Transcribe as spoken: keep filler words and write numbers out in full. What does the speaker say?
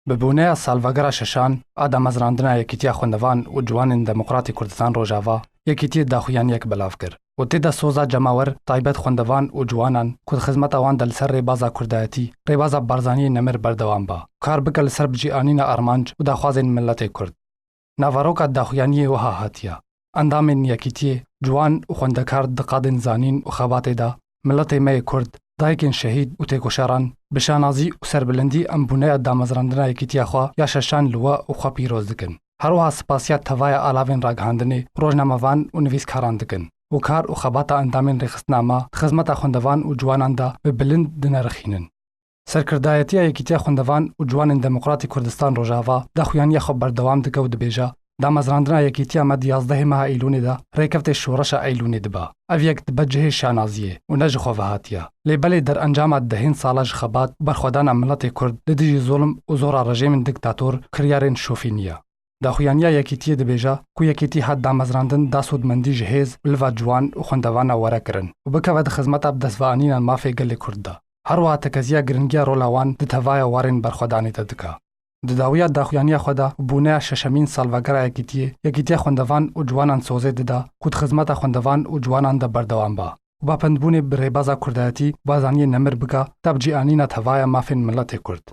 Bi boneya salvegera şeşan a damezrandina Yekîtiya Xwendevan û Ciwanên Demokratî Kurdistan Rojava, Yekîtiyê daxuyaniyek belav kir û tê de soza cemawer taybet xwendevan û ciwanan ku di xizmeta wan de li ser rêbaza kurdayetî, rêbaza Barzaniyê nemir berdewam ba, kar bike li ser bicîanîna armanc û daxwazên miletê Kurd. Naveroka daxuyaniyê wiha hatiye: Endamên Yekîtiyê, ciwan û xwendekar di qadên zanîn û xebatê de, miletê me yê Kurd, dayikên şehîd û têkoşeran, bi şanazî û serbilindî em boneya damezrandina Yekîtiya xwe ya şeşan li we û xwe pîroz dikin. Her wiha spasiya tevaya alavên ragihandinê, rojnamevan û nivîskaran dikin û kar û xebata endamên rêxistina me di xizmeta xwendevan û ciwanan de bi bilind dinerixînin. Serkirdayetiya Yekîtiya Xwendevan û Ciwanên Demokratî Kurdistan Rojava daxuyaniya xwe berdewam dike û dibêje, damezrandina Yekîtiya me di yazdehê meha Eylûnê de rêkefta şoreşa Eylûnê dibe. Ev yek dibe cihê şanaziyê û ne ji xwe ve hatiye. Lê belê derencama dehên sala ji xebat û berxwedana miletê Kurd li dijî zulm û zora rejîmên diktator kiryarên şofînî ye. Daxuyaniya Yekîtiyê dibêje ku Yekîtî hat damezrandin da sûdmendî ji hêz û liva ciwan û xwendevana were kirin û bikeve di xizmeta bi destveanîna mafê gelê Kurd de. Her wiha tekeziya giringiya rola wan di tevaya warên berxwedanê de dike. Di dawiya daxuyaniya xwe de û boneya şeşemîn salvegera Yekîtiyê, Yekîtiya Xwendevan û Ciwanan sozê dida ku di xizmeta xwendevan û ciwanan de berdewam ba û bapendbûnê bi rêbaza kurdayetî û barzaniyê nemir bike, ta bi cîanîna tevaya mafên miletê Kurd.